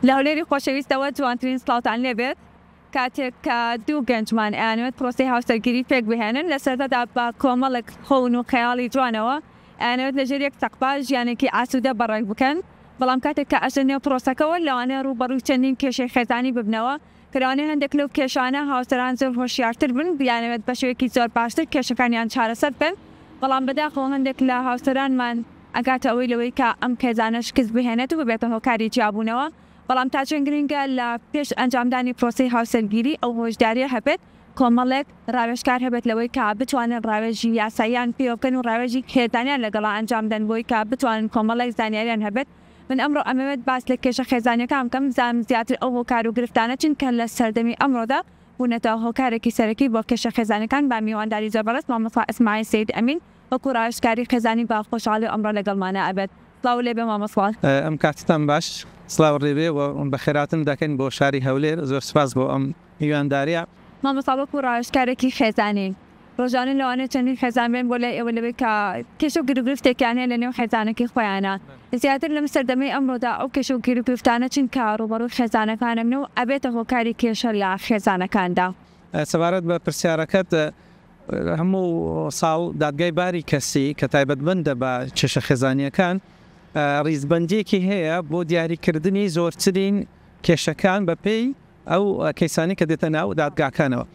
لە هەولێری خۆشەویستەوە جوانترین سڵاوتان لێبێت. کاتێک کە دوو گەنجمان ئەیانەوێت پرۆسەی هاوسەرگیری پێک بهێنن، لە سەرەتادا بە کۆمەڵێک خەون و خەیاڵی جوانەوە ئەیانەوێت لە ژێر یەک سەقفا ژیانێکی ئاسوودە بەڕێک بکەن، بەڵام کاتێک کە ئەچنە نێو پرۆسەکەوە لەوانەیە ڕووبەڕووی چەندین کێشەی خێزانی ببنەوە کە لەوانەیە هەندێک لەو کێشانە هاوسەران زۆر هۆشیارتر بن بیانەوێت بە شێوەیەکی زۆر باشتر کێشەکانیان چارەسەر بکەن، بەڵام بەداخەوە هەندێک لە هاوسەرانمان ئەگاتە ئەوەی لەوەی کە ئەم خێزانە شکست بهێنێت و ببێتە هۆکاری جیابوونەوە. بەڵام تا چەند گرنگە لە پێش ئەنجامدانی پرۆسەی هاوسەرگیری ئەو هۆشداریە هەبێت کۆمەڵێک ڕاوێژکار هەبێت لەوەی کە بتوانن ڕاوێژی یاساییان پێوە بکەن و ڕاوێژی خێزانیان لەگەڵا ئەنجام بدەن بۆی کە بتوانن کۆمەڵێک زانیاریان هەبێت من ئەمڕۆ ئەمەوێت باس لە کێشە خێزانیەکان بکەم بزانم زیاتر ئەو هۆکار و گرفتانە چین کە لە سەردەمی ئەمڕۆدا بوونەتە هۆکارێکی سەرەکی بۆ کێشە خێزانیەکان با میوانداری زۆر بەڕێز مامۆستا ئیسماعیل سەید ئەمین وەکو ڕاوێژکاری خێزانی با خۆشحاڵی ئەمڕۆ لەگەڵمانا ئەبێت. سڵاوو لێبێ مامۆستا. ئەم کاتتان باش سڵاو ڕێبێ و بەخێراتن دەکەین بۆ شاری هەولێر زۆر سپاس بۆ ئەم میوانداریە. مامۆستا وەکو ڕاوێژکارێکی خێزانی ڕۆژانە لەوانەیە چەندین خێزان بێن بۆ لای ئێوە لەوەی کە کێشەو گیروگرفتێکیان هەیە لەنێو خێزانەکەی خۆیانا زیاتر لەم سەردەمەی ئەمڕۆدا ئەو کێشەو گیروگرفتانە چین کە ڕووبەڕووی خێزانەکانن و ئەبێتە هۆکاری کێشە لە خێزانەکاندا؟ سەبارەت بە پرسیارەکەت هەموو ساڵ دادگای باری کەسی کە تایبەتمەندە بە کێشە خێزانییەکان، ڕیزبەندییەکی هەیە بۆ دیاریکردنی زۆرترین کێشەکان بەپێی ئەو کەیسانەی کە دێتە ناو دادگاکانەوە.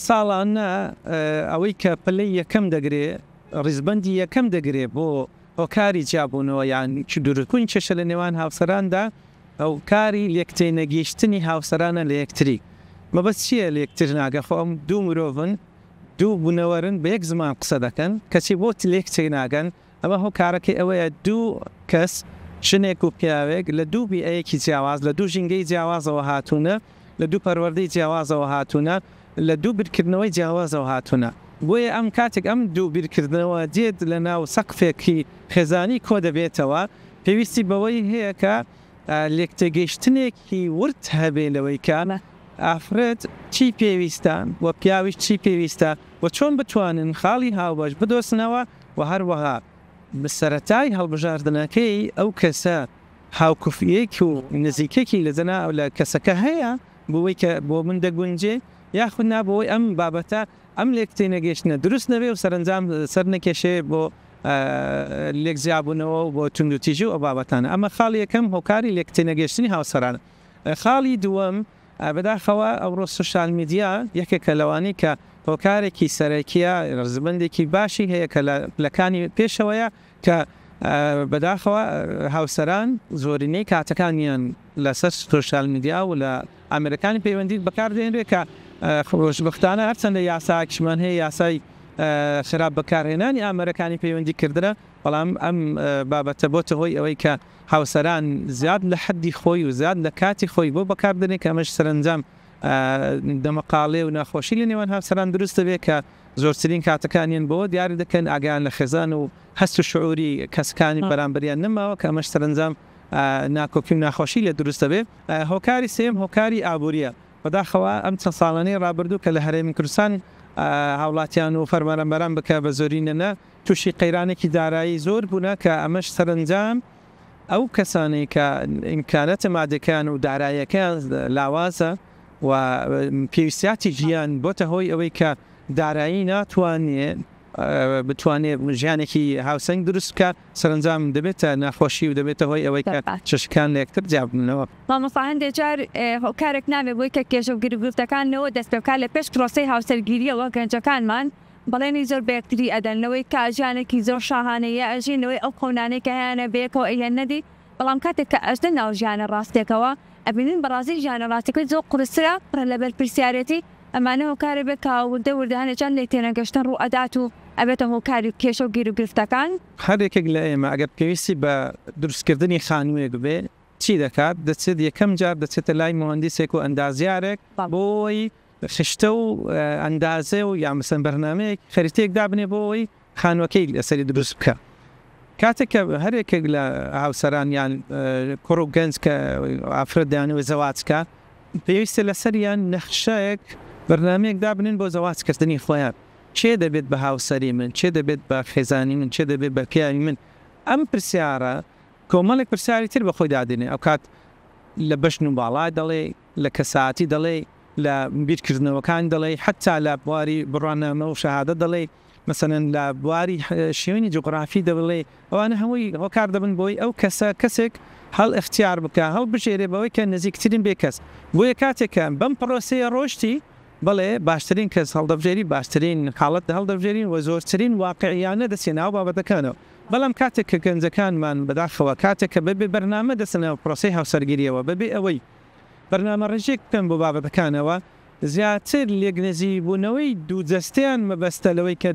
ساڵانە ئەوەی کە پلەی یەکەم دەگرێ، ڕیزبەندی یەکەم دەگرێ بۆ هۆکاری جیابوونەوە یان دروستبوونی کێشە لە نێوان هاوسەراندا، هۆکاری لێکتێنەگەیشتنی هاوسەرانە لە یەکتری. مەبەست چییە لێکتر ناگەن؟ خۆ ئەم دوو مرۆڤن، دوو بوونەوەرن بە یەک زمان قسە دەکەن، کەچی بۆ لێک تێناگەن؟ ئەمە هۆکارەکەی ئەوەیە دوو کەس، ژنێک و پیاوێک، لە دوو بیئەیەکی جیاواز، لە دوو ژینگەی جیاوازەوە هاتوونە، لە دوو پەروەردەی جیاوازەوە هاتوونە، لە دوو بیرکردنەوەی جیاوازەوە هاتوونە. بۆیە ئەم کاتێک ئەم دوو بیرکردنەوە دێت لە ناو سەقفێکی خێزانی کۆدەبێتەوە، پێویستی بەوەی هەیە کە لێکتێگەیشتنێکی ورد هەبێ لەوەی کە ئافرەت چی پێویستە و پیاویش چی پێویستە و چۆن بتوانن خاڵی هاوبەش بدۆزنەوە و هەروەها سەرەتای هەڵبژاردنەکەی ئەو کەسە هاوکفئیەک و نزیکەکی لە جەنا لە کەسەکە هەیە بۆوەی کە بۆ من دەگونجێ یاخود نا بۆوەی ئەم بابەتە ئەم لێکتێنەگەیشتنە دروست نەبێ و سەرەنجام سەرنەکێشێ بۆ لێک جیابوونەوە و بۆ توندوتیژی و ئەو بابەتانە. ئەمە خاڵی یەکەم هۆکاری لێکتێنەگەیشتنی هاوسەرانە. خاڵی دووەم بەداخەوە ئەوڕۆ سۆشیال میدیا یەکێکە لەوانەی کە هۆکارێکی سەرەکیە، ڕزبەندێکی باشی هەیە کە لە پلەکانی پێشەوەیە کە بەداخەوە هاوسەران زۆرینەی کاتەکانیان لەسەر سۆشیال میدیا و لە ئامێرەکانی پەیوەندی بەکاردێنرێت کە خۆشبەختانە هەرچەندە یاساکیشمان هەیە یاسای خراپ بەکارهێنانی ئامێرەکانی پەیوەندی کردنە بەڵام ئەم بابەتە بۆتە هۆی ئەوەی کە هاوسەران زیاد لە حەدی خۆی و زیاد لە کاتی خۆی بۆ بەکاردێنێت کە ئەمەش سەرەنجام دەمەقاڵێ و ناخۆشی لە نێوان هاوسەران دروست دەبێت کە زۆرترین کاتەکانیان بەوە دیاری دەکەن ئاگایان لە خێزان و هەست و شعوری کەسەکانی بەرامبەریان نەماوە کە ئەمەش سەرەنجام ناکۆکی و ناخۆشی لێ دروست دەبێت. هۆکاری سێیەم هۆکاری ئابوورییە. بەداخەوە ئەم چەند ساڵانەی ڕابردوو کە لە هەرێمی کوردستان هاوڵاتیان و فەرمانبەران بکە بە زۆرینە نە تووشی قەیرانێکی دارایی زۆر بوونە کە ئەمەش سەرەنجام ئەو کەسانەی کە ئیمکانەتە مادیەکەیان و داراییەکەیان لاوازە و پێویستیاتی ژیان بۆتە هۆی ئەوەی کە دارایی ناتوانێ بتوانێ ژیانێکی هاوسەنگ دروست بکا سەرەنجام دەبێتە ناخۆشی و دەبێتە هۆی ئەوەی کە چەشکان لە یەکتر جیا ببنەوە. مامۆستا هەندێ جار هۆکارێک نابێ بۆی کە کێشە و گیروگرفتەکان لەوە دەست پێ بکات لە پێش پرۆسەی هاوسەرگیریەوە گەنجەکانمان بەڵێنی زۆر بە یەکتری ئەدەن لەوەی کە ژیانێکی زۆر شاهانەیە ئەژین لەوەی ئەو خەونانەی کە هەیانە بەیەکەوە ئەیهێننە دی بەڵام کاتێک کە ئەچنە ناو ژیانە ڕاستیەکەوە ئەبینن بەڕاستی ژیانە ڕاستیەکە زۆر قورسترە پڕە لە بەرپرسیارێتی ئەمانە هۆکارە بێت کە وردە وردە هەنێ جار لێکتێنەگەشتن ڕوو ئەدات و ئەبێتە هۆکاری کێشە و گیروگرفتەکان. هەر یەکێک لە ئێمە ئەگەر پێویستی بە دروستکردنی خانوویەک بێ چی دەکات؟ دەچێت یەکەم جار دەچێتە لای موهەندیسێک و ئەندازیارێک بۆ ئەوەی خشتە و ئەندازە و یان مەسەلەن بەرنامەیەک خەریتەیەک دابنێ بۆ ئەوەی خانووەکەی لەسەری دروست بکا. کاتێک کە هەر یەکێک لە هاوسەران یان کوڕ و گەنج کە ئافرەت دەیانەوێت زەواج کا پێویستە لەسەریان نەخشەیەک بەرنامەیەک دابنێن بۆ زەواج کردنی خۆیان. کێ دەبێت بە هاوسەری من؟ کێ دەبێت بە خێزانی من؟ کێ دەبێت بە پیاوی من؟ ئەم پرسیارە کۆمەڵێک پرسیاری تر بە خۆی دادێنێ. ئەوکات. لە بەژن و باڵا دەڵێی، لە کەسایەتی دەڵێی، لە بیرکردنەوەکان دەڵێی، حەتا لە بواری بڕوانامە و شەهادە دەڵێی، مەسەلەن لە بواری شوێنی جوگرافی دەڵێی، ئەوانە هەمووی هۆکار دەبن بۆی ئەو کەسە کەسێک هەڵ ئیختیار بکا، هەڵبژێرێ بەوەی کە نزیکترین بێ کەس. بۆیە کاتێک کە بەم پڕۆسەیە ڕۆشتی، بەڵێ باشترین کەس هەڵدەبژێری، باشترین حاڵەت هەڵدەبژێرین و زۆرترین واقعیانە دەچیە ناو بابەتەکانەوە. بەڵام کاتێک کە گەنجەکانمان بەداخەوە کاتێک کە بەبێ بەرنامە دەچنە ناو پرۆسەی هاوسەرگیریەوە بەبێ ئەوەی بەرنامەڕێژیەک بکەن بۆ بابەتەکانەوە زیاتر لێکنزیکبوونەوەی دوو جەستەیان مەبەستە لەوەی کە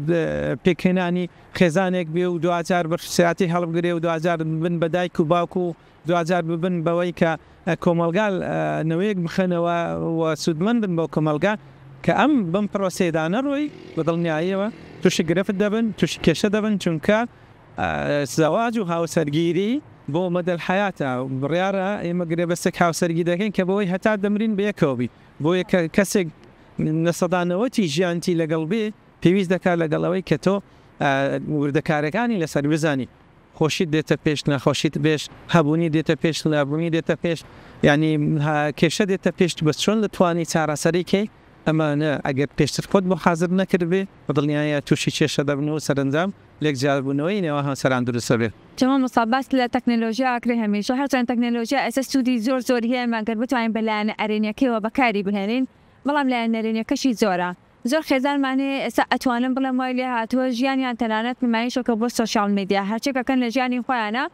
پێکهێنانی خێزانێک بێ و دواجار بەرپرسیارەتی هەڵبگرێ و دواجار ببن بە دایک و باوک و دواجار ببن بەوەی کە کۆمەڵگا نەوەیەک بخەنەوە و سوودمەند بن بۆ کۆمەڵگا، کە ئەم بەم پرۆسەیەدا نەڕۆی بە دڵنیاییەوە تووشی گرفت دەبن، تووشی کێشە دەبن، چونکە زەواج و هاوسەرگیری بۆ مەدەل حەیاتە، بڕیارە ئێمە گرێبەستێک هاوسەرگیری دەکەین کە بۆی هەتا دەمرین بەیەکەوە بین، بۆیە کە کەسێک 90% ژیانتی لەگەڵ بێ پێویست دەکات لەگەڵ ئەوەی کە تۆ وردەکاریەکانی لەسەر بزانی. خۆشیت دێتە پێش ناخۆشیت پێش هەبوونی دێتە پێش نابوونی دێتە پێش یانی کێشە دێتە پێش بەس چۆن دەتوانی چارەسەری کەی ئەمانە ئەگەر پێشتر خۆت بۆ حازر نەکردبێ بە دڵنیایە تووشی کێشە دەبن و سەرەنجام لێک جیابوونەوەی نێوان هاوسەران دروست دەبێ. جا مامۆستا باس لە تەکنەلۆژیا ئەکرێ هەمیشە هەرچەند تەکنەلۆژیا ئێستا سوودی زۆر زۆری هەیە مەگەر بتوانین بە لایەنە ئەرێنیەکەیەوە بەکاری بهێنین بەڵام لایەنە نەرێنیەکەشی زۆرە زۆر خێزانمان هەیە ئێستا ئەتوانم بڵێم وای لێ هاتووە ژیانیان تەنانەت نمایشێکە بۆ سۆشیاڵ میدیا هەرچێک ئەکەن لە ژیانی خۆیانا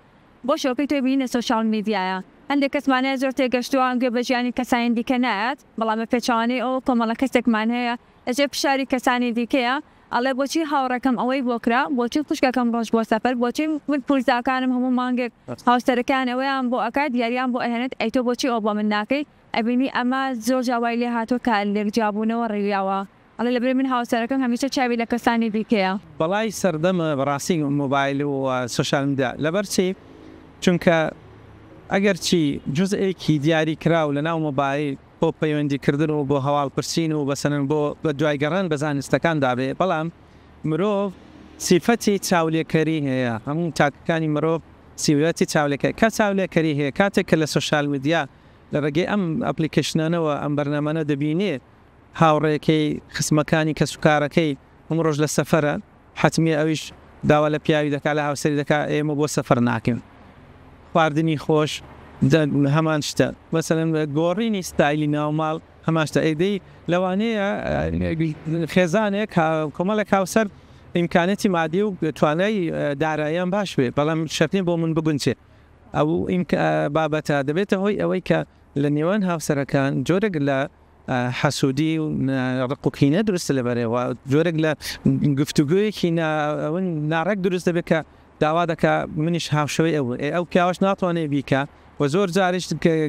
بۆ شۆکەی تۆی بینی لە سۆشیاڵ میدیایە هەندێک کەسمان هەیە زۆر تێگەشتووە گوێ بە ژیانی کەسانی دیکە نایات بەڵام بە پێچەوانەی ئەوە کۆمەڵە کەسێکمان هەیە لەژێر فشاری کەسانی دیکەیە ئەڵێ بۆچی هاوڕێکەم ئەوەی بۆ کرا بۆچی خوشکەکەم ڕۆشت بۆ سەفەر بۆچی من پورزاکانم هەموو مانگێک هاوسەرەکەیان ئەوەیان بۆ ئەکات دیاریان بۆ ئەهێنێت ئەی تۆ بۆچی ئەوە بۆ من ناکەی ئەبینی ئەمە زۆر جار وای لێ هاتووە کە لێک جیابوونەوە ڕویاوە ئەڵێ لەبری من هاوسەرەکەم هەمیشە چاوی لە کەسانی دیکەیە. بەڵای سەردەمە بەڕاستی مۆبایل و سۆشیال میدیا لەبەر چی چونکە ئەگەر چی جوزئێکی دیاری کراو لەناو مۆبایل بۆ پەیوەندی کردن و بۆ هەواڵ پرسین و مەسەلەن بۆ بەدوای گەڕان بە زانستەکان دابێ بەڵام مرۆڤ سیفەتی چاولێکەری هەیە هەموو تاکەکانی مرۆڤ سیفەتی چاولێکەری کە چاولێکەری هەیە کاتێک کە لە سۆشیال میدیا لە ڕێگەی ئەم ئەپلیکەیشنانەوە، ئەم بەرنامانە دەبینێ هاوڕێکەی، خزمەکانی، کەسوکارەکەی هەموو ڕۆژ لە سەفەرە، حەتمیە ئەویش داوا لە پیاوی دەکا، لە هاوسەری دەکا ئێمە بۆ سەفەر ناکەین. خواردنی خۆش هەمان شتە. مەسەلەن گۆڕینی ستایلی ناوماڵ هەمان شتە. ئەی دەی لەوانەیە خێزانێک، کۆمەڵێک هاوسەر ئیمکانیەتی مادی و توانای داراییان باش بێ، بەڵام شەرت نیە بۆ من بگونجێ. ئەو بابەتە دەبێتە هۆی ئەوەی کە لە نێوان هاوسەرەکان جۆرێک لە حەسوودی و ڕق و کینە دروست لەبەرێ و جۆرێک لە گفتوگۆیەکی ناڕێک دروست دەبێت کە داوا دەکا منیش هاوشێوەی ئەو بم. ئەو پیاوەش ناتوانێت بیکا و زۆر جاریش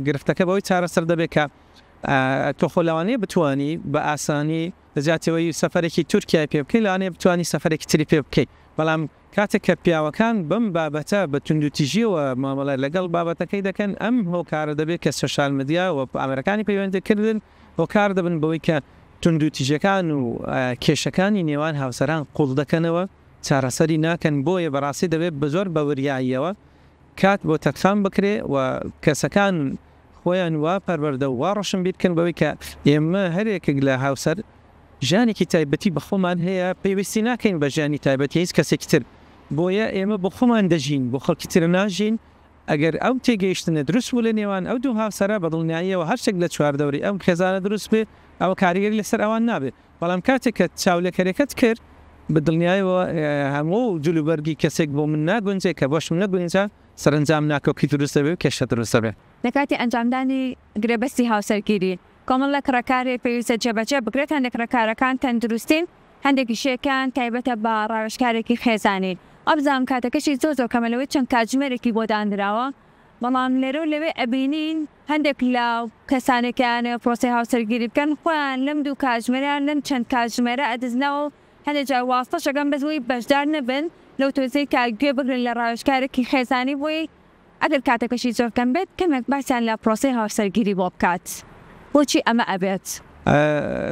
گرفتەکە بەوەی چارەسەر دەبێت کە تۆ خۆ لەوانەیە بتوانی بە ئاسانی لە جیاتی ئەوەی سەفەرێکی تورکیای پێ بکەی لەوانەیە بتوانی سەفەرێکی تری پێ بکەی بەڵام کاتێک کە پیاوەکان بەم بابەتە بە توندوتیژیەوە مامەڵە لەگەڵ بابەتەکەی دەکەن، ئەم هۆکارە دەبێت کە سۆشیال میدیا و ئامێرەکانی پەیوەندیکردن هۆکار دەبن بەوەی کە توندوتیژیەکان و کێشەکانی نێوان هاوسەران قوڵ دەکەنەوە، چارەسەری ناکەن، بۆیە بەڕاستی دەبێت بەزۆر بە وریاییەوە کات بۆ تەرخان بکرێ و کەسەکان خۆیان وا پەروەردە و وا ڕۆشنبیر بکەن بەوەی کە ئێمە هەریەکێک لە هاوسەر ژیانێکی تایبەتی بە خۆمان هەیە، پەیوەستی ناکەین بە ژیانی تایبەتی هیچ کەسێکی تر، بۆیە ئێمە بۆ خۆمان دەژین، بۆ خەڵکی تر ناژین، ئەگەر ئەو تێگەیشتنە دروست بوو لە نێوان ئەو دوو هاوسەرە، بە دڵنیاییەوە هەر شتێک لە چواردەوری ئەم خێزانە دروست بێ، ئەوە کاریگەری لەسەر ئەوان نابێ، بەڵام کاتێک کە چاولێکەرێکەت کرد، بە دڵنیایەوە هەموو جلوبەرگی کەسێک بۆ من ناگونجێ، کە بۆشم نەگونجا، سەرەنجام ناکۆکی دروست دەبێ و کێشە دروست دەبێ. لە کاتی ئەنجامدانی گرێبەستی هاوسەرگیری، کۆمەڵێک ڕێکار هەیە پێویستە جێبەجێ بکرێت، هەندێک ڕێکارەکان تەندروستین، هەندێکیشێکیان تایبەتە بە ڕاوێژکارێکی خێزانی. وابزانم کاتەکەشی زۆر زۆر کەمە لەوەی چەند کاتژمێرێکی بۆ دانراوە، بەڵام لێرە و لەوێ ئەبینین هەندێک لە کەسانێک کە ئەیانەوێت پرۆسەی هاوسەرگیری بکەن خۆیان لەم دوو کاتژمێرە یان لەم چەند کاتژمێرە ئەدزنەوە و هەندێک جار واستەش ئەکەن بەس بۆی بەشدار نەبن لەو تۆزەی کە گوێ بگرن لە ڕاوێژکارێکی خێزانی بۆی ئەگەر کاتەکەشی زۆر کەم بێت کەمێک باسیان لە پرۆسەی هاوسەرگیری بۆ بکات. بۆچی ئەمە ئەبێت؟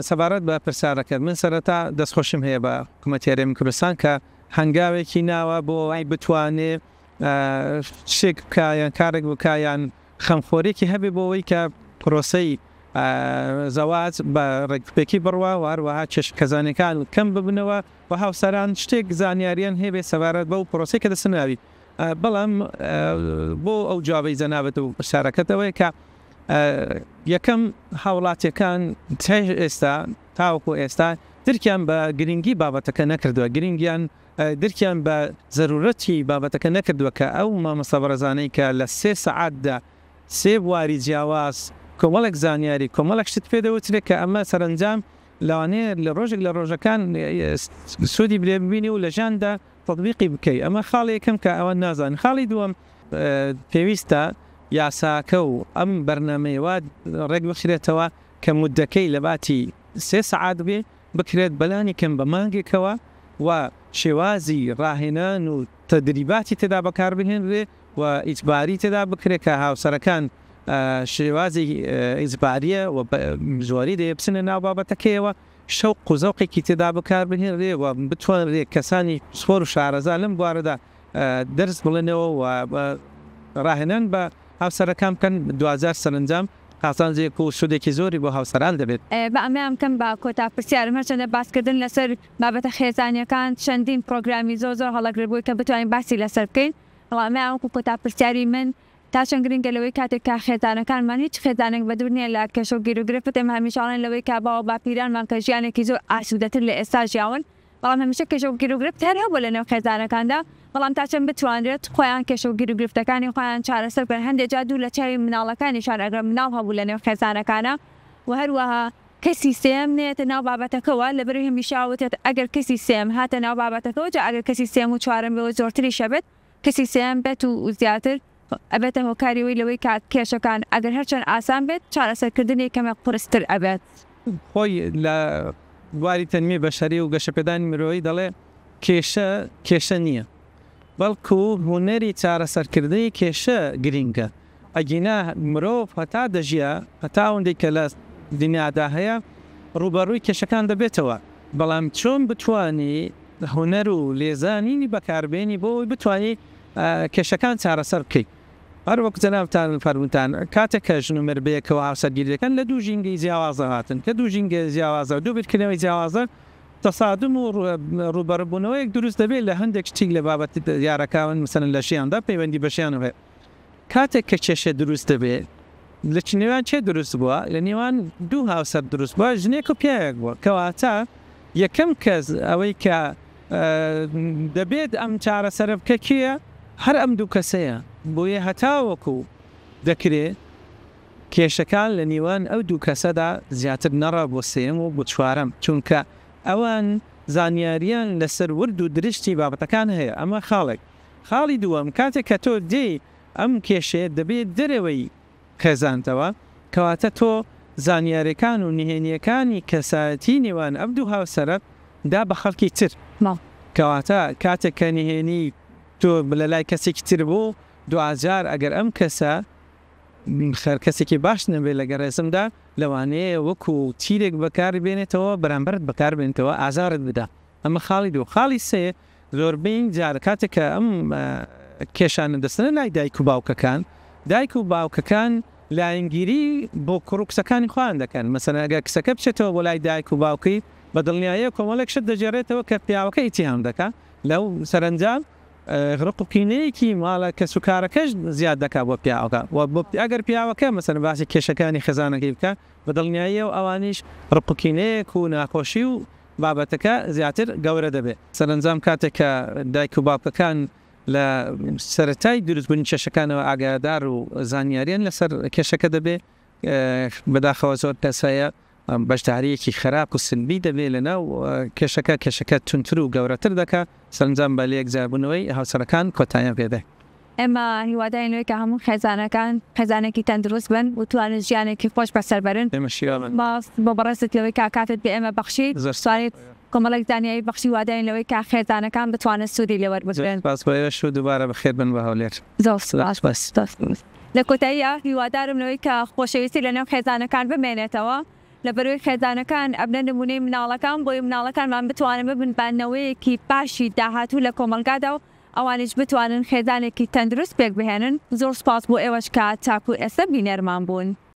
سەبارەت بە پرسیارەکەت، من سەرەتا دەستخۆشیم هەیە بە حکومەتی هەرێمی کوردستان کە هەنگاوێکی ناوە بۆ ئەوەی بتوانێ شتێک بکا یان کارێک بکا یان. خەمخۆریەکی هەبێ بۆ ئەوەی کە پرۆسەی زەواج بە ڕێکوپێکی بڕوا و هەروەها کێشە خێزانیەکان کەم ببنەوە و هاوسەران شتێک زانیاریان هەبێ سەبارەت بەو پرۆسەی کە دەچنە ناوی. بەڵام بۆ ئەو جوابەی جەنابت و پرسیارەکەت ئەوەیە کە یەکەم هاوڵاتیەکان تا ئێستا تاوەکو ئێستا درکیان بە گرنگی بابەتەکە نەکردووە، گرنگیان درکیان بە زەرورەتی بابەتەکە نەکردووە کە ئەو مامۆستا بەڕێزانەی کە لە سێ سەعاتدا سێ بواری جیاواز کۆمەڵێک زانیاری کۆمەڵێک شتت پێ دەوترێت کە ئەمە سەرەنجام لەوانەیە لە ڕۆژێک لە ڕۆژەکان سوودی لێ ببینی و لە ژیاندا تەتبیقی بکەی ئەمە خاڵی یەکەم کە ئەوان نازانن خاڵی دووەم پێویستە یاساکە و ئەم بەرنامەیە وا ڕێک بخرێتەوە کە موددەکەی لە باتی سێ سەعات بێ بکرێت بەلانی کەم بە مانگێکەوە و شێوازی ڕاهێنان و تەدریباتی تێدا بەکاربهێنرێ و ئیجباری تێدا بکرێت کە هاوسەرەکان شێوازی ئیجباریە و زۆری دەیە بچنە ناو بابەتەکەیەوە شەوق و زەوقێکی تێدا بەکاربهێنرێ و بتوانرێ کەسانی پسپۆر و شارەزا لەم بوارەدا دەرس بڵێنەوە و ڕاهێنان بە هاوسەرەکان بکەن، دواجار سەرەنجام قازانجێک و سوودێکی زۆری بۆ هاوسەران دەبێت. با ئەمەیان بکەم بە کۆتا پرسیارم، هەرچەندە باسکردن لەسەر بابەتە خێزانییەکان چەندین پڕۆگرامی زۆر زۆر هەڵەگرت بووی کە بتوانین باسی لەسەر بکەین، بەڵام ئەمەیان وەکو کۆتا پرسیاری من تا چەند گرنگە لەوەی کاتێک کە خێزانەکانمان هیچ خێزانێک بەدوور نییە لە کێشە و گیروگرفت، ئێمە هەمیشە ئەڵێن لەوەی کە باوە باپیرانمان کە ژیانێکی زۆر ئاسوودەتر لە ئێستا ژیاون، بەڵام هەمیشە کێشە و گیروگرفت هەر هەبووە لە نێو خێزانەکاندا، بەڵام تا چەند بتوانرێت خۆیان کێشە و گیروگرفتەکانی خۆیان چارەسەر بکەن، هەندێک جار دوور لە چاوی مناڵەکانیشان ئەگەر مناڵ هەبوو لە نێو خێزانەکانا و هەروەها کەسی سێیەم نەیەتە ناو بابەتەکەوە، لەبەرئەوەی هەمیشە وتت ئەگەر کەسی سێیەم هاتە ناو بابەتەکەوە جا ئەگەر کەسی سێیەم و چوارەم بێ و زۆرتریش هەبێت کەسی سێیەم بێت و زیاتر ئەبێتە هۆکاری ئەوەی لەوەی کە کێشەکان ئەگەر هەرچەند ئاسان بێت چارەسەرکردنی کەمێک قورستر ئەبێت. خۆی لە بواری تەنمیەی بەشەری و گەشەپێدانی مرۆیی دەڵێ کێشە کێشە نییە بەڵکو هونەری چارەسەرکردنی کێشە گرینگە ئەگینا مرۆڤ هەتا دەژیا هەتا ئەوەندەی کە لە دنیادا هەیە ڕووبەڕووی کێشەکان دەبێتەوە بەڵام چۆن بتوانی هونەر و لێزانینی بەکاربێنی بۆ ئەوەی بتوانی کێشەکان چارەسەر بکەی. هەر وەک جەنابتان فەرمووتان کاتێک کە ژن و مێرد بەیەکەوە هاوسەرگیری دەکەن لە دوو ژینگەی جیاوازە هاتن، کە دوو ژینگە جیاوازە و دوو بیرکردنەوەی جیاوازە تەسادوم و ڕووبەڕووبوونەوەیەک دروست دەبێت لە هەندێک شتی لە بابەت دیارەکان مەسەلەن لە ژیاندا پەیوەندی بە ژیانەوە هەیە. کاتێک کە کێشە دروست دەبێت لە نێوان کێ دروست بووە؟ لە نێوان دوو هاوسەر دروست بووە، ژنێک و پیاوێک بووە. کەواتە یەکەم کەس ئەوەی کە دەبێت ئەم چارەسەرە بکە کێیە؟ هەر ئەم دوو کەسەیە. بۆیە هەتاوەکو دەکرێ کێشەکان لە نێوان ئەو دوو کەسەدا زیاتر نەڕا بۆ سێیەم و بۆ چوارەم، چونکە ئەوان زانیاریان لەسەر ورد و درشتی بابەتەکان هەیە. ئەمە خاڵێک. خاڵی دووەم، کاتێک کە تۆ دێی ئەم کێشەیە دەبێت دەرەوەی خێزانتەوە، کەواتە تۆ زانیارەکان و نهێنیەکانی کەسایەتی نێوان ئەم دوو هاوسەرەت دا بە خەڵکی تر، کەواتە کاتێک کە نهێنی تۆ لەلای کەسێکی تر بوو دواجار ئەگەر ئەم کەسە کەسێکی باش نەبێت لەگەڵ ڕێزمدا لەوانەیە وەکو تیرێک بەکاری بێنێتەوە بەرامبەرت بەکار بێنێتەوە ئازارت بدا. ئەمە خاڵی دوو. خاڵی سێ، زۆربەی جار کاتێک کە ئەم کێشانە دەچنە لای دایک و باوکەکان، دایک و باوکەکان لایەنگیری بۆ کوڕ و کچەکانی خۆیان دەکەن. مەسەلەن ئەگەر کچەکە بچێتەوە بۆ لای دایک و باوکی، بە دڵنیاییەوە کۆمەڵێک شت دەگێڕێتەوە کە پیاوەکە ئیتیهام دەکا لەو، سەرەنجام ڕق و کینەیەکی ماڵە کەسوکارەکەش زیاد دەکا بۆ پیاوەکە و ئەگەر پیاوەکە مەسەلەن باسی کێشەکانی خێزانەکەی بکا، بە دڵنیاییەوە ئەوانیش ڕق و کینەیەک و ناخۆشی و بابەتەکە زیاتر گەورە دەبێت. سەرەنجام کاتێک کە دایک و باوکەکان لە سەرەتای دروستبوونی کێشەکانەوە ئاگادار و زانیاریان لەسەر کێشەکە دەبێت، بەداخەوە زۆر کەس هەیە بەشدارییەکی خراپ و سلبی دەبێت لەناو کێشەکە، کێشەکە توندتر و گەورەتر دەکات، سەرەنجام بە لەیەکجیابوونەوەی هاوسەرەکان کۆتاییان پێدێت. ئێمە هیوادارین لەوەی کە هەموو خێزانەکان خێزانێکی تەندروست بن و توانن ژیانێکی خۆش بەسەر بەرن. ئێمەش هیوامەندین. سپاس بۆ بەڕێزت لەوەی کە کاتت بە ئێمە بەخشی. زۆر سپاس توانیت بۆ ئێوە. کۆمەڵێک زانیاری بەخشی هیوادارین لەوەی کە خێزانەکان بتوانن سوودی لێ زۆر وەربگرن. سپاس بۆ ئێوەش و دووبارە بەخێر بن بۆ هەولێر. زۆر سپاس. سپاس. سپاس. لە کۆتاییا هیوادارم لەوەی کە خۆشەویستی لە نێو خێزانەکان بمێنێتەوە لەبەرئەوەی خێزانەکان ئەبنە نمونەی مناڵەکان بۆیە مناڵەکانمان بتوانن ببن بە نەوەیەکی باشی داهاتوو لە کۆمەڵگادا و. ئەوانیش بتوانن خێزانێکی تەندروست پێک بهێنن. زۆر سوپاس بۆ ئێوەش کە تاکو ئێستا بینەرمان بوون.